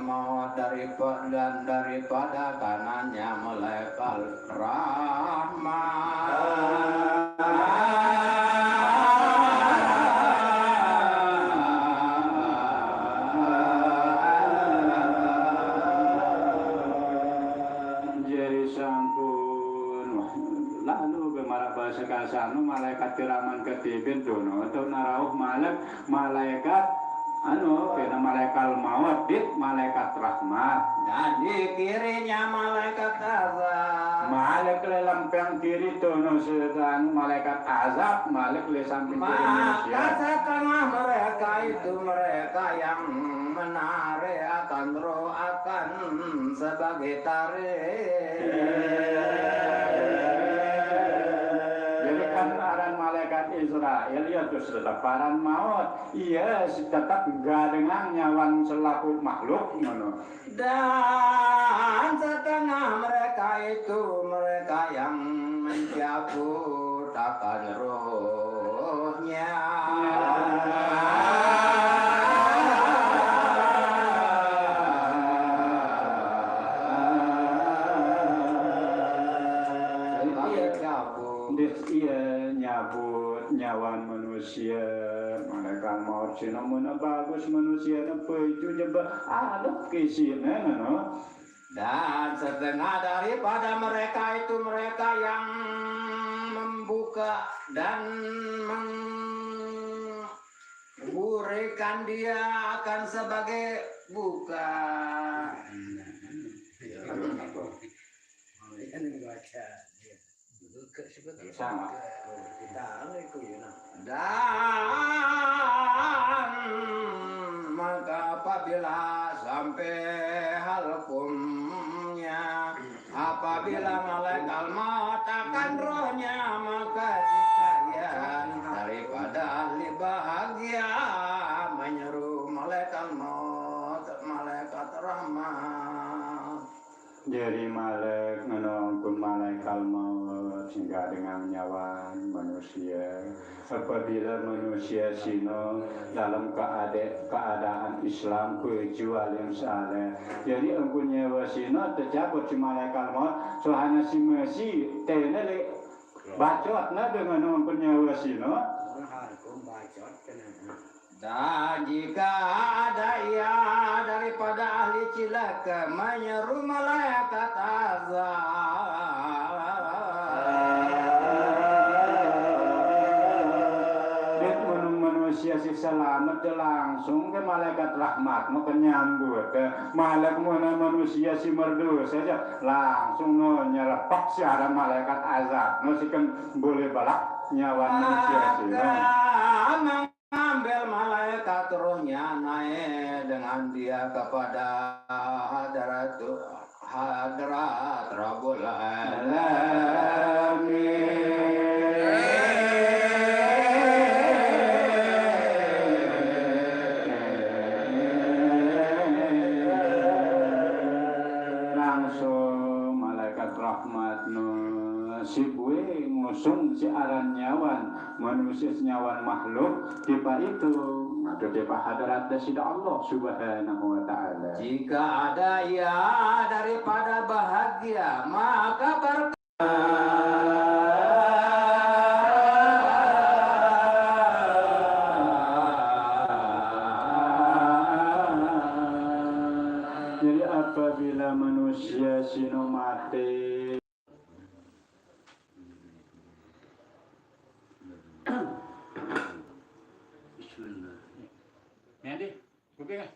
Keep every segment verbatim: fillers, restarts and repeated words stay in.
maut dari, dan daripada kanannya malaikat rahmat. Jadi sampun, wah, lalu bemara bahasa kasanu malaikat kiraman katibin dono atau narauh malek malaikat anu kena malaikat maut dit malaikat rahmat. Jadi kirinya malaikat azab. Malek le lampang kiri dono setan malaikat azab, malek le samping kiri manusia. Maka setengah mereka itu mereka yang menarik akan roh akan sebagai tarik. Jadi kan aran malaikat Israel ya terus tetap aran maut. Iya, tetap gadengang nyawan selaku makhluk ngono. Dan setengah mereka itu mereka yang mencabut akan rohnya. Iya, nyabut nyawan manusia. Malaikat maut sina mun bagus manusia na peju jebak aluk isina no. Dan setengah daripada mereka itu mereka yang membuka dan menggurihkan dia akan sebagai buka. Sama. Dan maka apabila sampai hal hukumnya, apabila malaikat maut akan rohnya, maka jika ia daripada ahli bahagia menyeru malaikat maut, malaikat rahmat. Jadi malek ngenongkun malaikat maut sehingga dengan nyawan manusia. Apabila manusia sino dalam keada-, keadaan Islam kecuali yang saleh. Jadi engkun nyawa sino tercabut si malaikat maut, sohana si mesi tene le bacot na dengan engkun nyawa sino. Dan jika ada ia daripada ahli cilaka menyeru malaikat azab. Dek gunung manusia si selamat dia langsung ke malaikat rahmat mau kenyambut ke malek mana manusia si merdosa aja langsung no nyerepek si ada malaikat azab no si kan boleh balak nyawa manusia si no. Ambil malaikat rohnya naik dengan dia kepada hadarat, hadarat Rabbul Alamin. Langsung malaikat rahmat no si bue ngusung si aran nyawan manusia senyawan makhluk tiba itu atau tiba hadarat dasida Allah Subhanahu wa Ta'ala. Jika ada ia daripada bahagia, maka ber Jadi apabila manusia sino mati Bismillah. Nanti, kopi kan?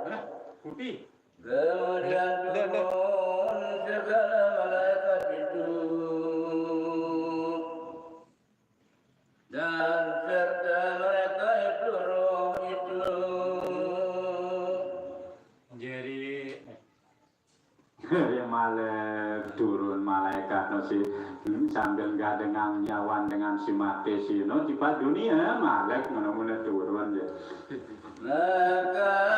Mana? Kopi. Kemudian turun segala malaikat itu dan serta mereka itu roh itu. Jadi Ya malek turun malaikat no si sambil nggak dengan nyawan dengan si mati si no tiba dunia malek ngono turun ya. Maka